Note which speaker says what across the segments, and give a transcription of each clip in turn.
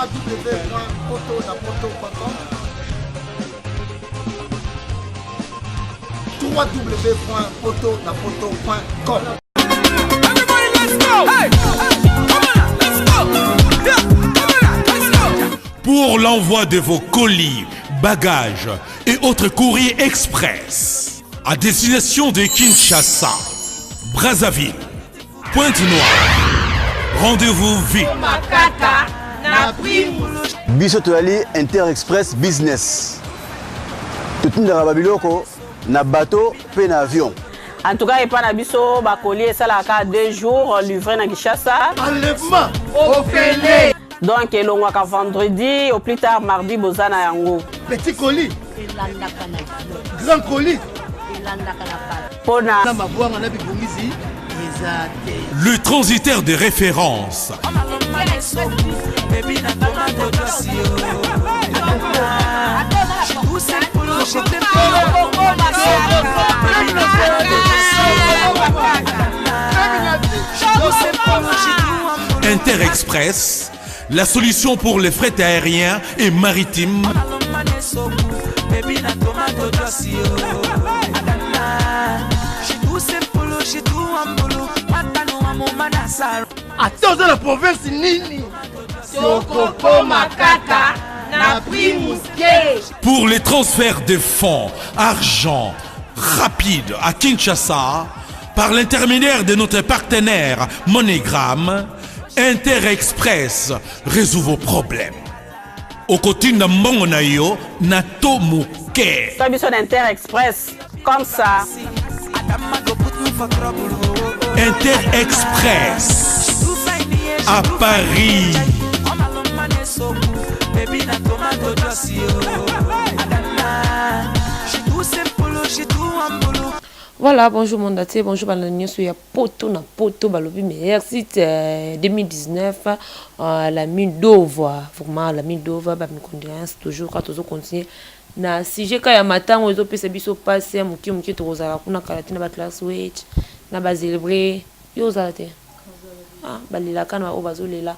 Speaker 1: www.potonapoto.com www.potonapoto.com.
Speaker 2: Pour l'envoi de vos colis, bagages et autres courriers express à destination de Kinshasa, Brazzaville, Pointe-Noire. Rendez-vous vite.
Speaker 3: Biso toyali Inter Express Business. Totindaka ba biloko na bateau pe na avion.
Speaker 4: En tout cas, epa na biso ba colis esalaka 2 jours livré na Kinshasa.
Speaker 1: Enlèvement ofele.
Speaker 4: Donc elongwaka vendredi au plus tard mardi boza na yango.
Speaker 1: Petit colis.
Speaker 5: Elandaka na
Speaker 1: grand colis.
Speaker 5: Elandaka na bato.
Speaker 4: Pona
Speaker 1: na mabwanga na bibongisi eza te.
Speaker 2: Le transitaire de référence. Inter Express, la solution pour les frais aériens et maritimes.
Speaker 1: Ata oza na province nini,
Speaker 5: tokokoma kaka na prix moke.
Speaker 2: Pour les transferts de fonds, argent, rapide à Kinshasa, par l'intermédiaire de notre partenaire MoneyGram, Inter Express résout vos problèmes. Okotinda mbongo na yo na to moke.
Speaker 4: Toi biso na Inter Express comme ça.
Speaker 2: Inter Express à Paris.
Speaker 6: Voilà, bonjour monde entier, bonjour bana nyonso ya poto na poto balobi merci 2019 la mine d'ova vraiment la mine d'ova ba mes condoléances toujours quand tozo continuer na sujet ka ya matango ezopesa biso pasi ya moke moke tokozala kuna kala te na ba classe wetch na ba célébrer yo ozala te ah balelaka na oyo bazolela.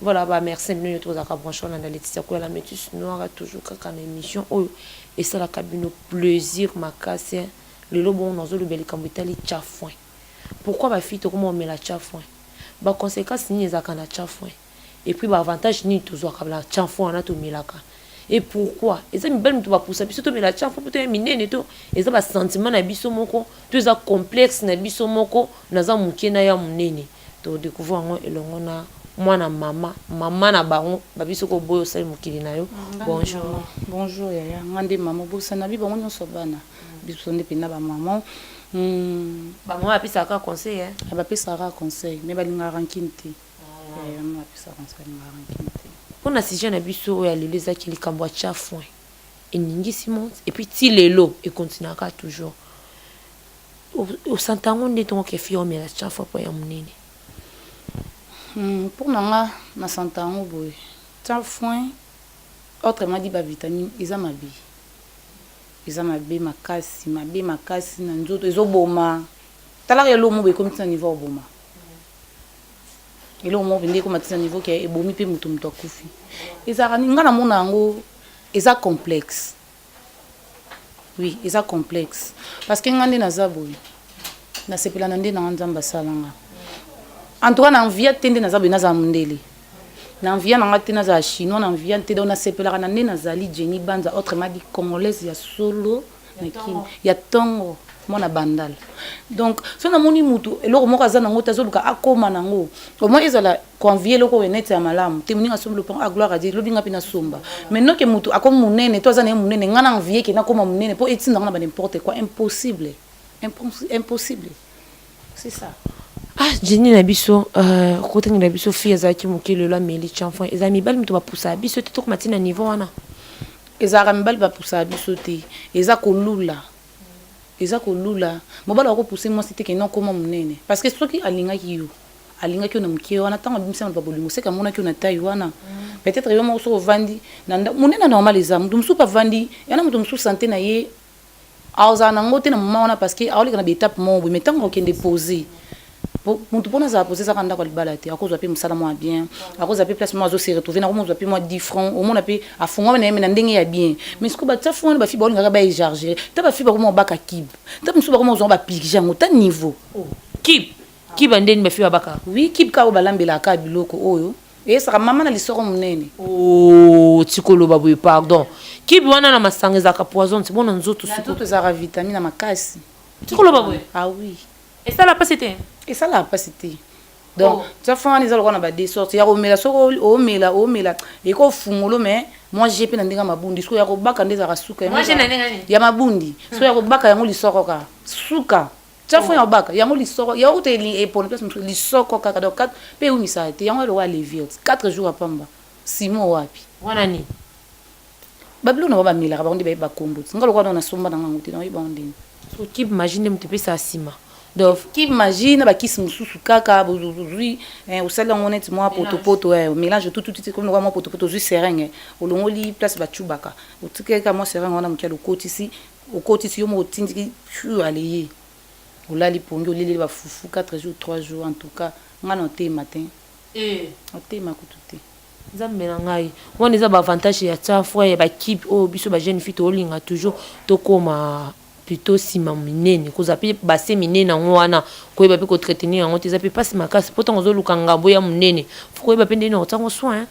Speaker 6: Voilà, ba merci bino nyonso tozalaka branche olanda Laetitia Koya la métisse noire toujours kaka na émission oyo esalaka bino plaisir makasi. Lelo bongo nazolobela likambo etali tcha-foin. Pourquoi ba fille tokoma komela tcha-foin? Ba conséquences nini ezalaka na tcha-foin? Et puis ba avantage nini tozwaka na tcha-foin wana tomelaka? Et pourquoi? Eza mibali moto bapusa biso tomela tcha-foin po toya minene to eza ba sentiment na biso moko to eza complexe na biso moko naza moke na ya monene. To découvrir yango elongo na mwana mama, mama na bango ba biso ko boyo osali mokili na yo. Bonjour.
Speaker 7: Bonjour yaya, nga nde mama obosana bi bango nyonso bana. Biso nde pena ba maman.
Speaker 6: Ba maman bapesaka kaka conseil hein.
Speaker 7: Ah, bapesaka kaka conseil mais balingaka rancune te. Eh, maman bapesaka conseil balingaka rancune te.
Speaker 6: Pona sujet na biso oyo ya lelo ezaki likambo ya tcha-foin eningisi monde et puis ti lelo e continuaka toujours. Osanta yango nde tongo ke fille omela tcha-foin po ya munene?
Speaker 7: Pour na nga na santa yango boye tcha-foin autrement dit ba vitamine eza mabe. Eza mabe makasi mabe makasi na nzoto ezo boma tala kaka eloko moko boye ekomi ti na niveau ya koboma eloko moko penza ekoma ti na niveau ke ebomi pe mutu mutu akufi ezalaka nini nga na mona yango eza complexe oui eza complexe parce que nga nde naza boye na sepela na nde na nga nzambe asala nga en tout cas na envia te nde naza boye nazala mundele. Na envia na nga te nazala chinois na envia te donc nasepelaka na nde nazali Jenny Banza autrement dit congolaise ya solo na kin ya tongo mwana bandal donc soki namoni mutu eloko moko aza nango te azoluka akoma nango au moins ezala ko envier eloko oyo neti ya malamu te moninga asombi lopango ah gloire à Dieu lobi nga pe nasomba mais non ke mutu akomi munene to aza na ye munene nga na envier ke nakoma munene po etinda nga na ba n'importe quoi impossible impossible. C'est ça.
Speaker 6: Ah Jenny na biso euh, kotangela biso fille azalaki moke lelo ameli chanfon eza mibali moto bapusaka biso te tokoma ti na niveau wana.
Speaker 7: Ezalaka mibali bapusaka biso te eza kolula eza kolula mobali akopuse mwasi te ke non koma monene parce que soki alingaki yo alingaki yo na moke wana ntango abimisa maloba bolingo seke amonaki yo na taille wana peut-être yo moko soki ovandi na monene normal eza moto mosusu mpe avandi yana moto mosusu sante na ye Akozala na ngo te na moment wana parce que aoleka na ba etape moko boye mais tango akokende pose. Po mutu pona azala pose eza kaka ndako ya libala te, akozwa pe musala moko ya bien, akozala pe place moko azo se retrouver, nakomozwa pe mwa 10 francs, omona pe afungwami na ye mais na ndenge ya bien. Mais sikoyo ba tia wana ba filles baolinga kaka ba ejarger, ta ba filles bakoma kobaka kib, ta misusu bakoma kozwa ba purger yango, ta niveau.
Speaker 6: Oh kib? Kib ya ndeni ba filles babaka?
Speaker 7: Oui kib kaka oyo balambelaka kaka biloko oyo eyesaka mama na lisoko munene.
Speaker 6: Ooh tika oloba boye pardon. Kib wana na masanga ezalaka poison ti bona nzoto
Speaker 7: sikoyo. Na nzoto ezalaka vitamine ya makasi.
Speaker 6: Tika oloba boye.
Speaker 7: Ah oui.
Speaker 6: Esala pasi te?
Speaker 7: Esalaka pasi te. Donc, oh. Tia fond wana eza lokola na ba deux sortes. Ya komela soki omela omela eko fungolo mais moi j'ai pe na ndenge mabundi. Soki ya kobaka nde ezalaka suka.
Speaker 6: Moi j'ai na ndenge nini?
Speaker 7: Ya mabundi. Soki ya kobaka yango lisoko kaka. Suka. Tia fond ya oh. kobaka yango lisoko. Ya kuta epona place mosusu lisoko kaka. Donc 4 pe ewumisaka te. Yango lokola levure. 4 jours ya pamba. Simo wapi?
Speaker 6: Wana nini?
Speaker 7: Ba biloko na bango ba melaka bango nde bayebi ba kombo ti nga lokola nanu na somba na nga yango te nao yeba yango ndenge.
Speaker 6: So cube magie nde mutu epesaka sima donc.
Speaker 7: Cube magie na ba kisi mususu kaka ozui eh osali yango neti mua poto poto eh melange otuti tuti ekomi lokola mua poto poto ozui seringue olongoli place ba tshubaka otikali kaka mua seringue wana muke okotisi okotisi yo moko otindiki pfiou aleye olali pongi oleleli ba fufu 4 jours 3 jours en tout cas nga na otema te otema kutu te.
Speaker 6: Nzambe na ngai. Wana eza ba avantage ya tsafra ya ba cube oyo biso ba jeune fille tolinga toujours tokoma plutot sima minene kozala pe base minene yango wana koyeba pe ko tretenir yango te eza pe pasi makasi po tango ozoluka ngambo ya munene faut koyeba pe ndenge nini okotia yango soin.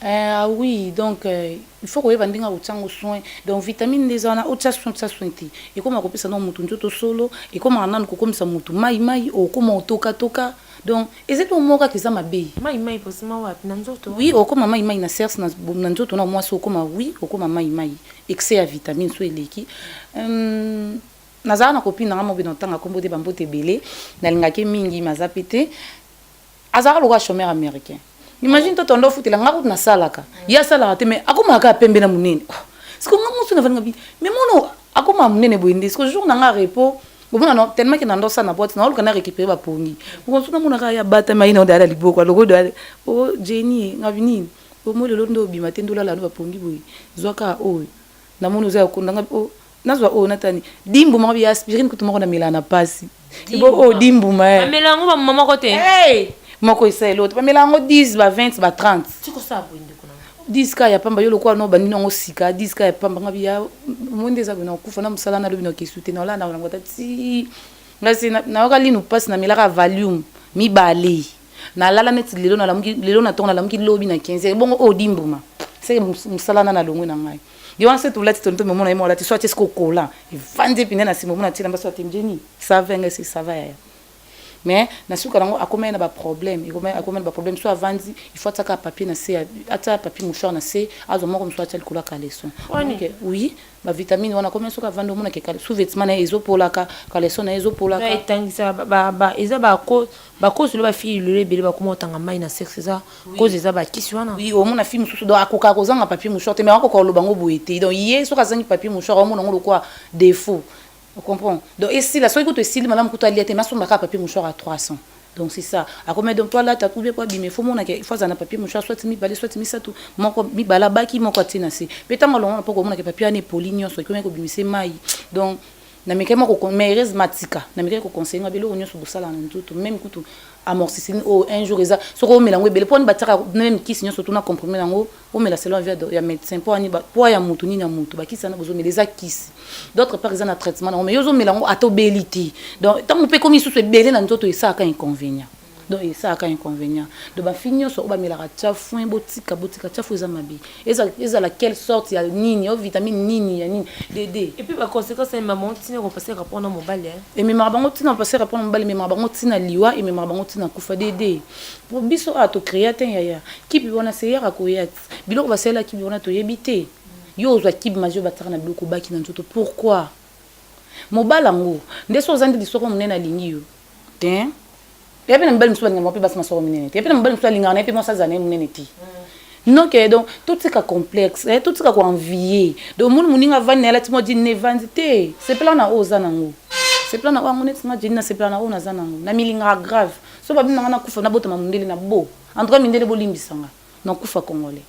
Speaker 7: Eh ah oui donc il faut koyeba ndenge ya kotia yango soin donc vitamine nde eza wana otia soin otia soin te ekoma kopesa nanu mutu nzoto solo ekomaka nanu kokomisa mutu mayi mayi okoma otoka toka Donc eza eloko moko kaka eza mabe.
Speaker 6: Mayi mayi posima wapi na nzoto?
Speaker 7: Oui okoma mayi mayi na sexe na na nzoto na mwasi okoma oui okoma mayi mayi excès ya vitamine soki eleki hum nazalaka na copine na nga moko boye na kotanga kombo te ba mbote ebele nalingaka ye mingi mais aza pe te azalaka lokola chomeur americain imagine toi tondo ofutela nga kutu nasalaka ye asalaka te mais akomaka kaka pembe na munene oh sikoyo nga mosu navandi nga bi mais mono akomaka munene boye nde sikoyo jour na nga repos Omona no tellement que na ndosa na boîte na oluka na récupérer ba pongi. Moko mosusu namona kaka ya batami aye na dala liboko aloko dala oh Jenny nga nini omo lelo nde obima te nde olala no ba pongi boye zwa kaka oyo namoni oza ya konda nga oh nazwa oyo natani dimbuma nga ya aspirine kutu moko namelaka na pasi ebo oyo dimbuma eh
Speaker 6: bamela yango ba mama moko te
Speaker 7: hey! Moko esa eloko te bamela yango 10 ba 20 ba 30
Speaker 6: tikosala boye ndeko na nga.
Speaker 7: 10 ka ya pamba yo lokola no bandi nango sika 10 ka ya pamba nga biya omoni nde eza boye nakokufa na mosala na lobi na kesu te naolala na ngota ti nga se nayoka linu mpasi namelaka valium mibale nalala neti lelo nalamuki lelo na ntongo nalamuki lobi na 15 heures bongo oyo dimbuma seke mosala na nalongwe na ngai ye wana se tolati toni tomemona ye moko alati so atie siko kola evandi epinde na nsima omona atie lamba so ate Jenny ça va ngai se ça va yaya. Mais na suka nango akomaki na ba problème, akomaki na ba problème soit avandi il faut atiaka papier na se atia papier mouchoir na se azwa moko mosusu atia likolo ya caleçon. Donc oui ba vitamine wana akomaki soki avandi omona ke sous vêtement na ye ezo polaka, caleçon na ye ezo polaka.
Speaker 6: Etangisa ba ba eza ba ba cause lelo ba fille lelo ebele bakoma kotanga mayi na sexe eza cause eza ba kisi wana.
Speaker 7: Oui omona fille mosusu donc akokaka kozanga papier mouchoir te mais akoka koloba ngo boye te donc ye soki azangi papier mouchoir aomona ngo lokola defaut. O comprend? Donc esila soki kutu esili malamu kutu alia te mais asomba kaka papier mouchoir à 300. Donc c'est ça. Akomi donc po alata ou bien po abima il faut mona ke il faut azala na papier mouchoir soit mibale soit misatu moko mibale abaki moko atie na se. Pe tango alongwa na poko omona ke papier wana epoli nionso ekomi kobimisa ye mayi. Donc namekaki mwa ko mais heureusement atika. Namekaki ko conseiller nga biloko nionso bosalaka na nzoto meme kutu amorcicilline oyo un jour eza soki omela yango ebele po wana batiaka meme kisi nionso tuna comprime nango Omela selon avis ya medecin po ani poids ya mutu nini ya mutu ba kisi wana bozo mela eza kisi d'autre part eza na traitement nango mais yo ozo mela yango ata obeli te donc tango pe ekomi lisusu ebele na nzoto esalaka inconvenient donc esalaka inconvenient donc ba fille nyonso oyo bamelaka tchafoin botika botika tchafu eza mabe ezala quelle sorte ya nini o vitamine nini ya nini dede
Speaker 6: et puis ba conséquences emema bango ntina kopase rapport na mobali
Speaker 7: ememaka bango ntina kopase rapport na mobali ememaka bango ntina liwa ememaka bango ntina kufa dede Po biso awa to crea tein yaya. Kibi wana se yaka koya ti. Biloko basalela kibi wana toyebi te. Yo ozwa kibi mazi oyo batiaka na biloko obaki na nzoto pourquoi? Mobali ango nde soki oza nde lisoko munene alingi yo tein. Eya pe na mibali mosusu balingaka bango pe basi masoko minene te. Eya pe na mobali mosusu alingaka na ye pe mwasi azala na ye munene te. Non ke donc totika complexe eh, totika ko envier. Donc omoni moninga avandi na ye alati mwa jean ne evandi te. Sepela na oyo oza nango. Sepela na oyo yango neti nga Jenny nasepela na oyo naza nango. Namilingaka grave. Soki ba bimi na nga na kufa na botama mundele na bo en tout cas mindele bo limbisa nga na kufa congolais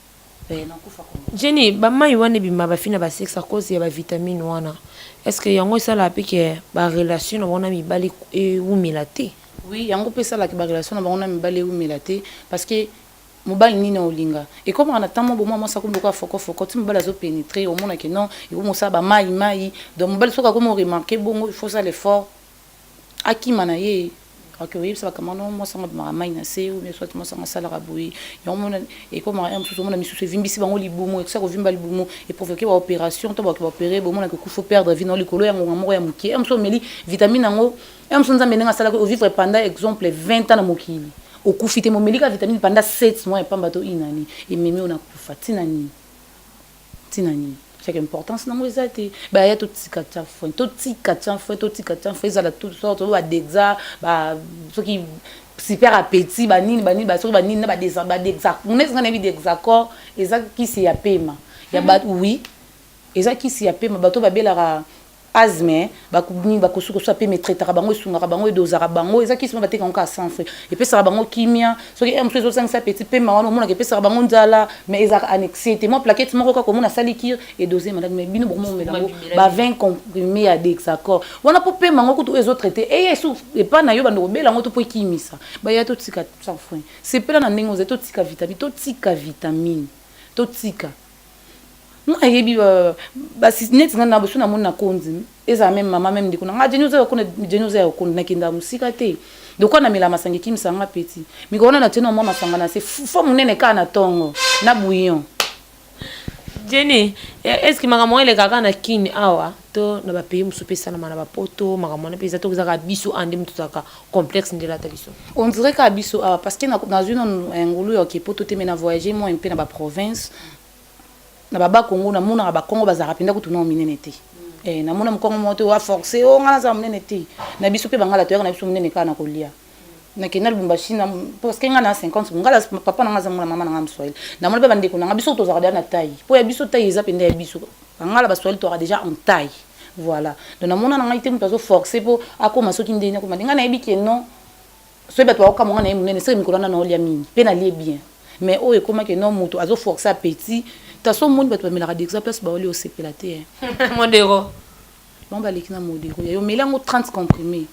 Speaker 7: eh na kufa congolais.
Speaker 6: Jenny ba mayi wana ebima ba fille na ba sexe à cause ya ba vitamine wana est ce que yango esalaka pe ke ba relation na bango na mibali ewumela te?
Speaker 7: Oui, yango mpe esalaka barelation na bango na mibali eumela te, parce que mobali nini olinga ekomaka na ntango bomwa mwasi akomi lokola fokofoko ti mobali azopénétrer, omonake non, ekomi osala bamai mai. Donc mobali soki akomi oremarquer bongo, il faut osala effort akima na ye. Ok, oyebisa bakama no, mwasi yango abimaka mai na se, ou bien soit mwasi yango asalaka boye. Yango mona ekomaka ya mosusu, omona misusu evimbisi bango libumu, ekosa kovimba libumu, eprovoquer baopération to bakoki baopérer. Bomonaka okufa, perdre vie na likolo ya ngonga moko ya moke. Ya mosusu omeli vitamine yango, ya mosusu Nzambe ndenge asalaki, ovivre pendant, exemple, 20 ans na mokili, okufi te. Momeli ka vitamine pendant 7 mois epamba to inani, ememi oyo nakufa. Ntina nini? Ntina nini? Chaque importance nango eza te. Baya, totika tia foin, totika tia foin, totika tia foin. Ezala toute sorte oyo badexa, soki super appétit, banini banini, soki banini na badexa neti nga nayebi Dexacor, eza kisi ya pema ya bato. Oui, eza kisi ya pema. Bato babelaka asthme, nini, bakosukosu, pema etraitaka bango, esungaka bango, edozaka bango. Eza kisi mo bateka yango kaka 100 francs, epesaka bango kimia. Soki mosusu ezosangisa petit pema wana, omonaka epesaka bango nzala, mais ezalaka annexe te. Mwa plaquette moko kaka omona asali cure, edose malade. Mais bino bokomomela yango ba 20 comprimé ya Dexacor wana mpo pema yango kutu oyo ezotraiter eye esu epa na yo, bando kobela yango to mpo ekimisa. Baya, totika 100 francs, sepela na ndenge ozali. Totika vitamine, totika vitamine, totika. Nga nayebi neti nga na boso namoni na kondi, ezala même mama, même ndeko na nga Jeni, oza ya kokonda. Jeni, oza ya kokonda. Nakendaka mosika te. Lokwa namela masanga, ekimisa nga peti. Mikolo wana natie na mwa masanga na se fo monene kaka na ntongo na bouillon.
Speaker 6: Jenny, est ce que makambo wana elekaka na Kini awa to na bapays mosusu mpe esalama na bapoto? Makambo wana mpe eza to ezaka biso awa nde moto tozalaka complexe nde elata biso?
Speaker 7: On dirait kaka biso awa, parce que nazwi nanu ngulu ya oke poto te, mais na voyage moi mpe na baprovince, na babakongo, namonaka bakongo bazalaka mpenza kutu nao minene te. Namona mokongo moko te oa force o nga nazala monene te. Na biso mpe bangala toyaka na biso monene kaka na kolia. Nakenda Lubumbashi na, parce que nga na 50, ngala papa na nga aza mona, mama na nga moswahili. Namona mpe bandeko na nga, biso tozalaka deja na taille mpo ya biso. Taille eza mpenza ya biso bangala, baswahili tozalaka déjà en taille, voilà. Donc namona na ngai te moto azoforce mpo akóma soki ndeni akóma. Ngai nayebi ke non, soki bato bakokama nga na ye monene, seke mikolo wana naolia mingi mpe nalie bien. Mais oyo ekomaki non, moto azoforce appétit ta so. Omoni bato bamelaka Dexa, place baolia, osepela te.
Speaker 6: Modero.
Speaker 7: Bango baleki na modero ya yo omeli yango 30 comprimé.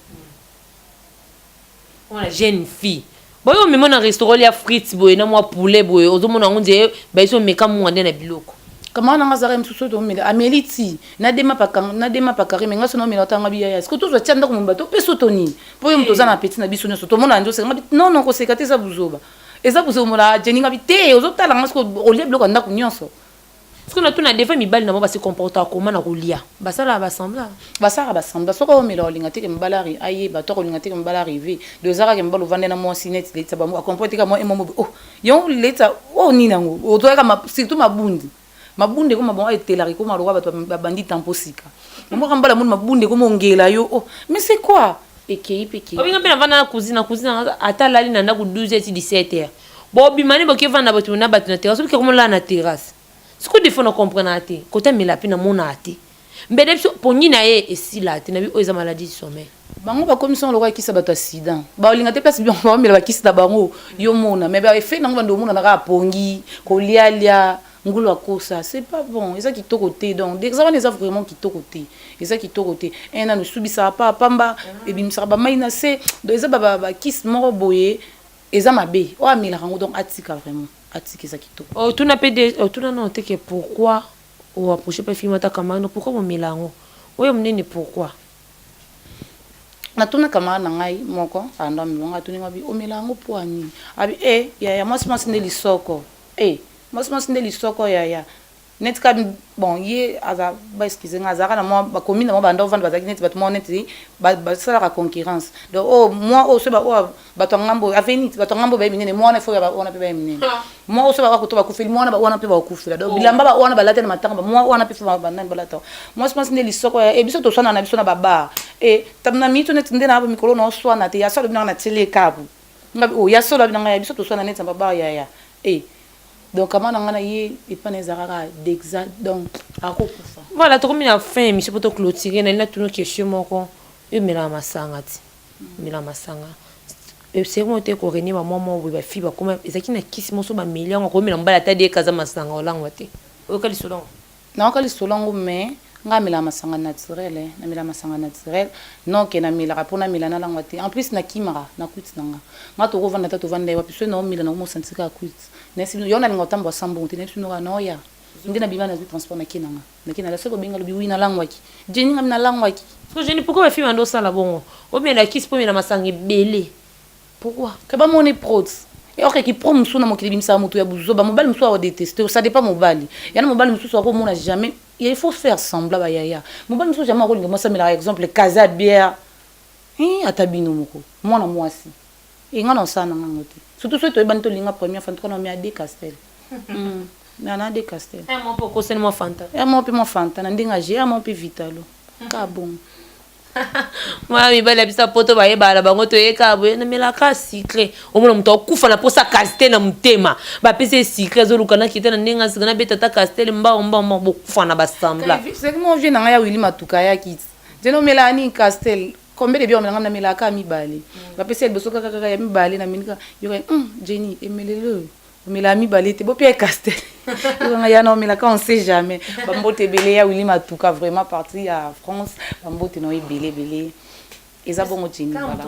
Speaker 6: Wana jeune fille boyo omema na restaurant, lia frites boye na mwa poulet boye, ozomona yango nde bayeso omeka munga nde na biloko.
Speaker 7: Kama nanga azalaka mosusu oyo tomela, ameli ti nadema pakare. Me nga so naomela, otanga biyaya siko tozwa tia ndako momba topesa to nini mpo oyo moto oza na appétit na biso nyonso tomona nde oseka. Non, non, koseka te, eza buzoba, eza buzoba. Omona Jeni ngabi te, ozotala nga siko olia biloko ya ndako nyonso.
Speaker 6: Soki natuna defa, mibali na bango base comporta koma na kolia, basalaka basemblant?
Speaker 7: Basalaka basemblant. Soki omela, olinga teke mobali ayeba to kolinga teke mobali arrive. Do eza kaka mobali ovande na mwasi neti letisa bango, acomprendre teka mwa emomo. Oh, yango letisa oyo nini yango ozoyaka, surtout mabundi. Mabunda ekoma bango etelaka, ekoma lokwa bato babandi tampo sika. Omoka mobali amoni mabunda ekoma ongela yo. Oh, mais c'est quoi? Ekei mpe ekei.
Speaker 6: Obinga mpe navanda na cousine, na cousine ata alali na ndako 12 eti 17 heures, bobima nde bokevanda bato na bato na terrasse. Obike komolala na terrasse sikoyo, defo na comprendre te. Kota mela mpe namona te mbede biso pongi na ye esila te. Nabi oyo eza maladie du sommeil.
Speaker 7: Bango bakomisi yango lokola kisi ya bato ya sida. Baolinga te place baomela bakisi na bango, yo mona. Mais baeffet nango bando omona kaka pongi, kolialia ngulu akosa, c'est pas bon, eza kitoko te. Donc eza wana, eza vraiment kitoko te, eza kitoko te. Un nano esubisaka pa pamba, ebimisaka bamai na se. Donc eza bakisi moko boye, eza mabe. Oyo amelaka yango, donc atika, vraiment atika, eza kitoko.
Speaker 6: Otuna mpe, otuna nano te ke pourquoi oapproche mpe film ata camarade, pourquoi bomela yango oyo monene, pourquoi?
Speaker 7: Natuna camarade na ngai moko ando amela. Atuni nga bi omela yango mpo nini? Abi e yaya, mwasi mwasi nde lisoko, e mwasi mwasi nde lisoko yaya. Neti ka bon, ye aza, ba excuse nga, azalaka na mwa bakomi na mwa banda ovanda, bazalaki neti bato moko neti basalaka concurrence. Donc oyo mwa oyo so oyo bato ya ngambo aveni, bato ya ngambo baye minene, mwana ifo wana mpe baye minene. Mwa oyo so bakoto bakufeli mwana wana mpe bakufela. Donc bilamba wana balata na matanga, mwa wana mpe fo banani balata. Mwasi mwasi nde lisoko ya e biso toswana na biso na babar e na mito neti nde na mikolo na oswana te. Ya solo binanga na tieli ekabu nga oyo ya solo binanga ya biso toswana neti na babar yaya e. Donc kama na nga na ye epa na ezalaka kaka Dexa, donc akokufa.
Speaker 6: Voilà, tokomi na fin émission po toclôturer. Nali natuna question moko: oyo omelaka masanga ti omelaka masanga, seri te korenie bamwa mwa boye, bafille bakoma ezalaki na kisi moso bameli yango, akomela mobali ata deka aza masanga olangwa te. Oyoka lisolo yango?
Speaker 7: Nayoka lisolo yango, mais Nga amelaka masanga naturel eh, namelaka masanga naturel non ke namelaka po namela nalangwa te en plus nakimaka na kwiti na nga nga tokovanda ata tovanda ye wapi soki naomela nakomi osentir kaka kwiti nayebisi bino yango nalinga kotambola sans mbongo te nayebisi bino kaka naoya nde nabima nazwi transport nake na nga nake na soki obengi alobi oui nalangwaki Jenny nga nalangwaki.
Speaker 6: Siko Jenny pourquoi ba filles bando osala bongo omela kisi po omela masanga ebele pourquoi?
Speaker 7: Ke ba moni prods et ok ki pro mosusu na mokili ebimisaka mutu ya buzoba mobali mosusu ako deteste yo ça depend mobali ya na mobali mosusu ako mona jamais il faut faire semblant ba yaya mobali mosusu jamais akolinga mwasi amelaka exemple kaza bière hein ata bino moko mwana mwasi e nga na osala na nga ngo te surtout soki toyebani tolinga première fois en tout cas na omela de castel na na de castel
Speaker 6: un mois mpe okosani mwa fanta
Speaker 7: un mois mpe mwa fanta na ndenge aje un mois mpe vitalo ka bongo.
Speaker 6: Mwana mibali ya biso ya poto bayebaka na bango toyeka boye namelaka sucre omona moto akufa na mposa castel na motema bapesi ye sucre azoluka nakita na ndenge asika nabeta ata castel mbao mbao mbao bokufa na basembla.
Speaker 7: Soki mon vieux na ngai ya Willy Matuka ayaki ti Jene omelaka nini castel combien de bière omelaka namelaka kaka mibale bapesi ya liboso kaka kaka ya mibale nameli kaka yoka Jenny emelelo oyo Omelaka mibale te bopia ye castel yoka ya na omelaka on sait jamais ba mbote ebele ya Willy Matuka vraiment parti ya France ba mbote na yo ebele ebele eza bongo Jenny voilà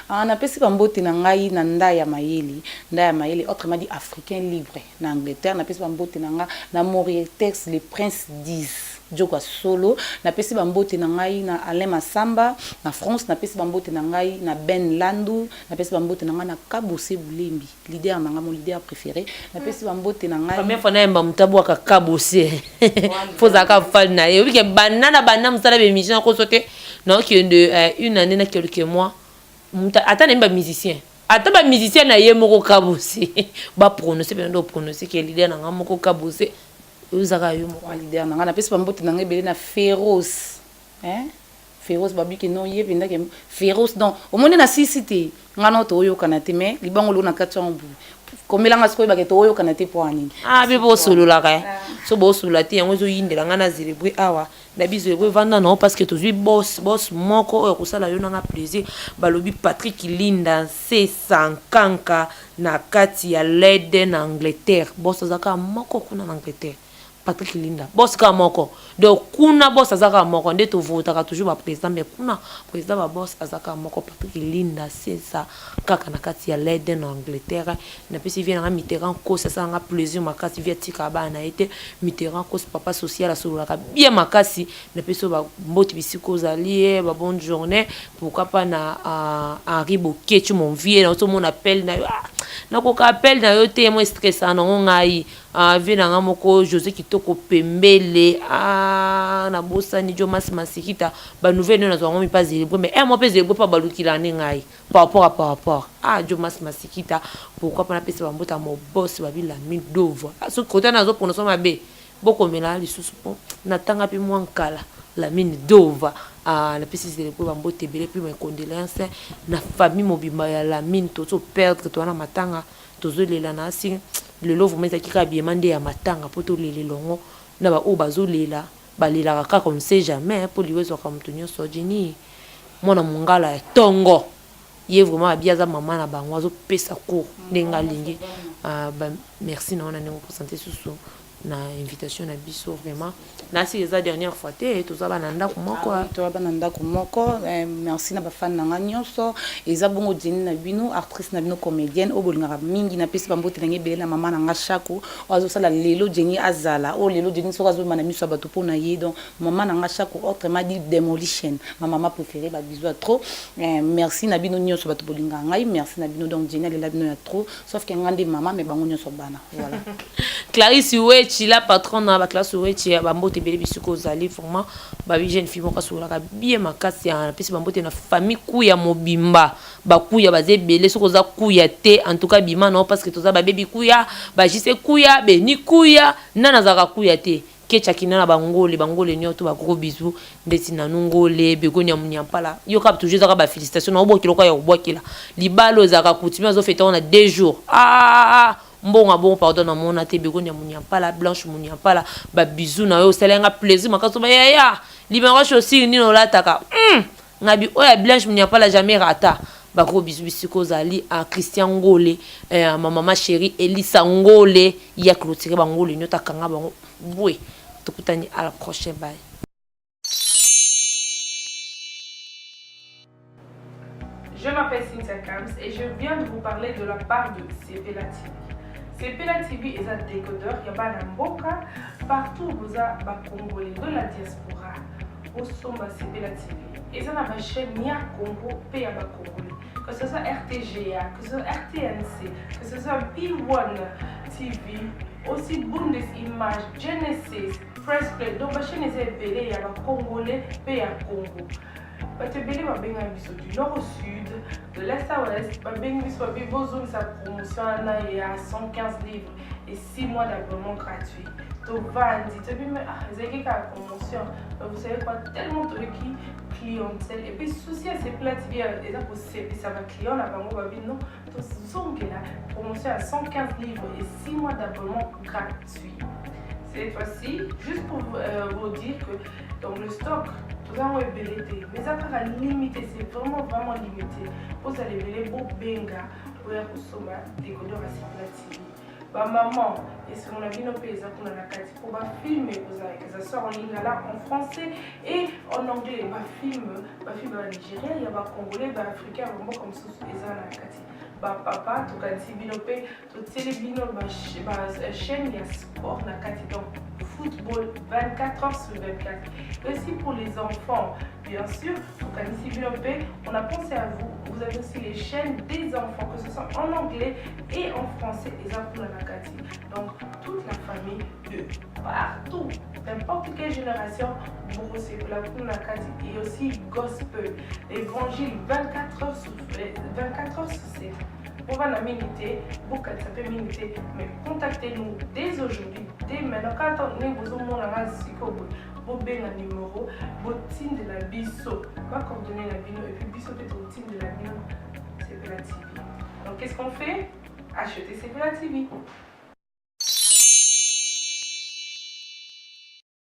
Speaker 7: ah napesi ba mbote na ngai na nda ya mayele nda ya mayele autrement dit africain libre na Angleterre napesi ba mbote na nga na Morietex le prince 10 Djoko ya solo napesi ba mbote na ngai na Alain Massamba na France napesi ba mbote na ngai na Ben Landu napesi ba mbote na ngai na Kabose Bulembi Leader na nga mon leader prefere na pesi ba mbote na ngai.
Speaker 6: Première fois nayemba moto abwaka kabose fo ozalaka fan na ye obike banda na banda mosala ba émission nakoso te naokende euh, une année na quelques mois moto ata nayembi ba musicien ata ba musicien na ye moko kabose ba prononce mpe nde oprononce ke leader na nga moko kabose ozalaka yo moko
Speaker 7: leader na nga napesi ba mbote na nga ebele na feroce hein Feroce babi ke non ye penza ke feroce donc omoni na sisi te nga nao toyokana te mais libango loo na kati yango boye komela nga sikoyo oyebake toyokana te mpo nini.
Speaker 6: Ah be bosololaka eh so bosolola te yango ezoyindela nga na zelebre awa na bizebre vanda nao parce que tozwi boss boss moko oyo akosala yo nanga plaisir balobi Patrick Linda Nsesa Nkanka na kati ya Leyden na Angleterre boss aza kaka moko kuna na Angleterre Patrick Linda boss kaka moko donc kuna boss aza kaka moko nde to votaka toujours ba president mais kuna president ba boss aza kaka moko Patrick Linda sesa kaka na kati ya Leyden na Angleterre na pesi vie na nga Mitterrand Nkosi asala nga plaisir makasi vie atikaka bana na ye te Mitterrand Nkosi papa social asololaka bien makasi na pesi yo ba mbote bisika ozali ye ba bonne journée pourquoi pas na uh, Henri Boketshu mon vieux na ozo mona appel na yo ah, nakoka appel na yo te moi stressa nango ngai Ah vie na nga moko Jose kitoko pembele ah na bosani Djo Mas Masikita ba nouvelle nio nazwa ngo mipa zelebre mais un mois pe zelebre pa balukila ne ngai par rapport à par rapport ah Djo Mas Masikita pourquoi pas napesa ba mbote ya mon boss babi Lamine Dova ah soki kota nazo prononcer mabe bokomela lisusu po natanga pe mwa nkala Lamine Dova ah napesi zelebre ba mbote ebele puis mes condoléances na famille mobimba ya Lamine tozo perdre toza na matanga Tozo lela na asi lelo vraiment ezalaki kaka biema nde ya matanga po tolela elongo na ba oyo bazo lela balelaka kaka on ne sait jamais po liwa ezwaka mutu nionso Djiny mwana mungala ya tongo ye vraiment abi aza maman na bango azo pesa cours ndenge alingi ba merci na yo na ndenge o presente susu na invitation na biso vraiment nasi eza dernière fois te toza bana ndako moko
Speaker 7: ah, toza bana ndako moko eh, merci na bafani na nga nyonso eza bongo Jenny na bino actrice na bino comédienne oyo bolingaka mingi napesi bambote na ngai ebele na mama na nga Shako oyo azosala lelo Jenny azala oyo lelo Jenny soki azobima na miso ya bato mpo na ye donc mama na nga Shako autrement dit demolition ma mama préférée ba bisous à trop eh, merci na bino nyonso bato bolingaka ngai merci na bino donc Jenny alela bino ya trop sauf que nga nde mama mais bango nyonso bana voilà
Speaker 6: Clarisse Wechi la patronne na ba Clarisse Wechi ba mbote ebele bisika ozali vraiment ba jeune fille moko asololaka bien makasi ya napesi ba mbote na famille kuya mobimba ba kuya baza ebele soki oza kuya te en tout cas bima na parce que toza ba baby kuya ba jise kuya beni kuya nani azalaka kuya te Ketcha kinana ba ngole ba ngole nioto ba gros bisous ndeti nanu ngole begonia munyampala yo kaka toujours ezaka ba felicitations na obwakela oka ya kobwakela libala oyo ezalaka coutume azo fete yango na deux jours ah mbongo ya bongo pardon na mona te begonia munyampala blanche munyampala ba bisous na yo osali nga plaisir makasi ba yaya libanga chaussure nini olataka ngabi oyo ya blanche munyampala jamais rata ba gros bisous bisika ozali a Christian Ngole eh, ma maman chérie Elisa Ngole ya clôturer ba Ngole nioto akanga bango bwe tokutani à la prochaine bye.
Speaker 8: et je viens de vous parler de la part de Sepela TV. Sepela TV eza décodeur ya bana mboka partout boza ba Congolais de la diaspora. Bosomba Sepela TV. Eza na ba chaîne ya Congo pe ya ba Congolais. Que ce soit RTGA, que ce soit RTNC, que ce soit B1 TV, aussi Bundes Image, Genesis, Press Play. Donc ba chaîne eza ebele ya ba Congolais pe ya Congo. Bato ebele babengaki biso du nord au sud, de l'est à ouest, babengi biso babi bozongisa promotion wana ya 115 livres et 6 mois d'abonnement gratuit. Tovandi toyebi me, ah, ezalaki kaka promotion. Mais vous savez quoi, tellement toyoki clientèle et puis souci ya Sepela TV eza kosepisa baclient na bango, babi non, tozongela promotion ya 115 livres et 6 mois d'abonnement gratuit cette fois-ci. Juste pour vous dire que donc le stock toza yango ebele te, mais eza kaka limité, c'est vraiment vraiment limité. Ozala ebele, bobenga oya kosomba décodeur ya Sepela TV. Bamama, esengo na bino mpe eza kuna na kati mpo bafilm ekozala, que ça soit en lingala, en français et en anglais. Bafilm ya banigérien, ya bacongolais, baafricain, ya bamboka mosusu eza na kati. Bapapa, tokanisi bino mpe totieli bino bachaîne ya sport na kati, donc football 24 heures sur 24. Et aussi pour les enfants, bien sûr, tokanisi bino mpe, on a pensé à vous. Vous avez aussi les chaînes des enfants, que ce soit en anglais et en français, eza kuna na kati. Donc toute la famille de partout, n'importe quelle génération, bokosepela kuna na kati. Et aussi gospel, évangile 24 heures sur 24 heures sur 7. Bovanda mingi te, bokanisa mpe mingi te, mais contactez-nous dès aujourd'hui, dès maintenant. Kaka ndenge bozomona nga sikoyo boye, bobenga numéro, botindela biso bacoordonnées na bino et puis biso mpe totindela bino Sepela TV. Donc qu'est-ce qu'on fait? Acheter Sepela TV.